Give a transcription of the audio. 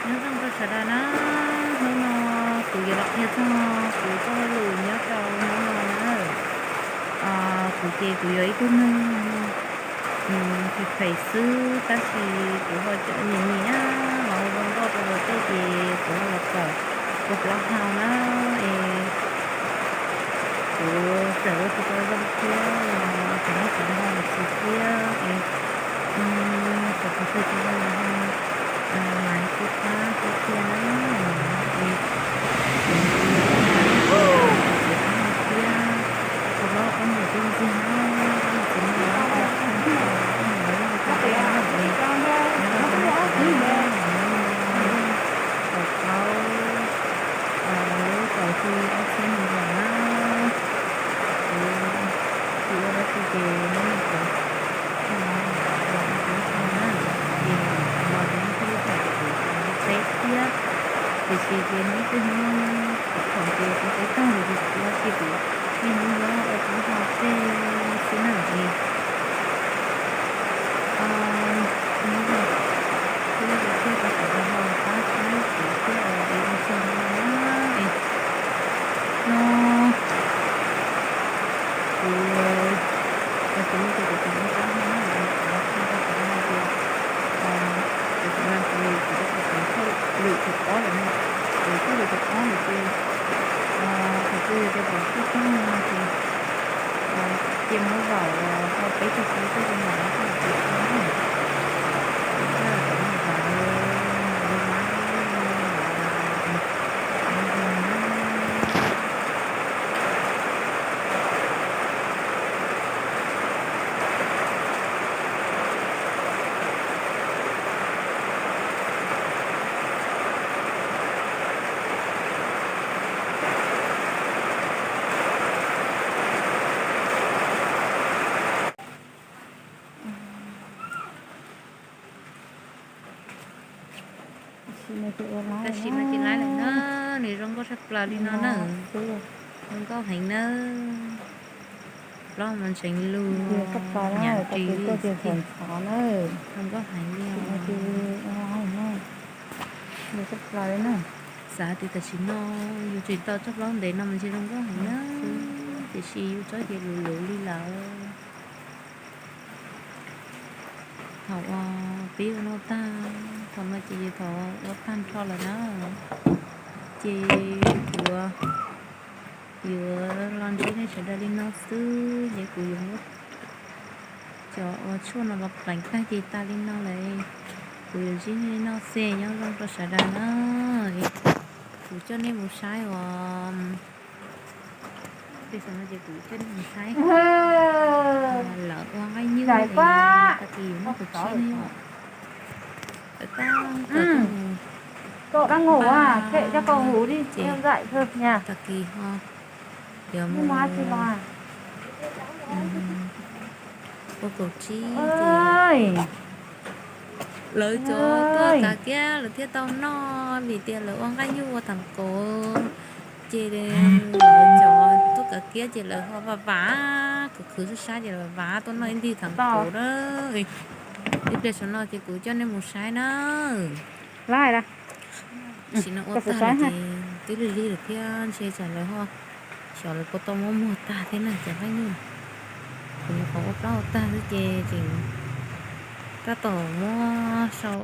Nyob zoo rau sawv daws na, hnub no kuv yuav los qhia txog kuv txoj hauj lwm nyob rau hnub no na. Kuv ces kuv yog ib tug neeg phem phem xwb, tab sis kuv ho cov niam nyiam los hu nkauj rau luag tej ces kuv ho los kawm ua plaub hau na. Es kuv txawm ua tsis tau zoo thiab los thov nej txhob ntshai dab tsi thiab es kom kuv txawj tsis zoo los ho mas sib pab sib qhia na. Es kuv tsis qab hau thiab, kuv hlob koj niam tij ntxiag na, koj txiv neej los koj niam los yog koj txiv neej es nyob rau txhua hnub txhua hmo no yeej kaum plaub, lub kaum hli ob txhiab nees nkaum na. Kuv tsis ua dab tsi ces nyob li ntawd, txog no los ua plaub hau na, ces los rau nej sawv daws ces kuv teb thiab. Tiam sis ces hnub twg hnub kuv thaum ces kuv teb tag lawm ces kuv ua ces kuv niaj hnub nyob ua plaub hau tej xwb na es. Nyob zoo, thiab kuv thiaj rau sawv daws ho pab saib kuv thiab es ua tsaug ntau na es no kuv, kuv tsis muaj ces kuv tseem ua plaub hau na es kuv los qhia rau sawv daws hais tias kuv sawv daws ces kuv rau kuv tseem hauj lwm tus ob lawm no, kuv hauj lwm tus ob lawm ces thaum twg yog tias pom txog txog no ces cia muab zaum rau peb caug peb caug rau mam li txog kuv thiab na. Kuv thiaj rov mus hlawv mus li na, mus hlawv los nyob zoo na. Tab sis mas ces laib lawm na, nws zoo nkauj tshaj plaws li no na. Zoo nkauj heev na. Plaub mas ntseev lug, nyav ris li, zoo nkauj heev li os. Xav tias tam sim no yus tseem tau tsob plaub ntev no mas ntshe zoo nkauj heev na, tiam sis yus tsob ces luv luv li lawm. Thaum uas peb ua noj tag, thaum no ces thaum ua tag nrho lawm na, ces kuv yuav los ntsib nej sawv daws li no xwb, ces kuv yuav muab cov uas tshuaj no los pleev tag ces tas li no lawm, kuv yuav ntsib nej li no xwb, nyob zoo rau sawv daws na. Kuv coj nej mus saib os. Peb saum no ces kuv coj nej mus saib lawv ua nqaij nyuj, tag kis yus muab kaum tsib ne yom. Tawm tag, tawm tag mus, koj dab ngủ à, kệ cho cậu ngủ đi, em dạy cho nhà. Tag kis ho yuav mus ua kaum tsib ces lawv cov tuaj kav kiab lawv thiaj tau noj, vim tias lawv ua nqaij nyuj ua thaum kaum ces lawv cov tuaj kav kiab ces lawv ho vam vam, khwv khwv sab sab ces lawv vam tuaj noj ib ntig thaum kaum na. Ib pliag saum no ces kuv coj nej mus saib na. Tam sim no ua tag lawm ces twb lig lig lawm thiab ntshe tsam lawv ho xyov lawv puas tau muab muag tag thiab na cov nqaij nyuj. Kuv nyuam qhuav ua plaub ua tag xwb ces tseem tab tom muab sau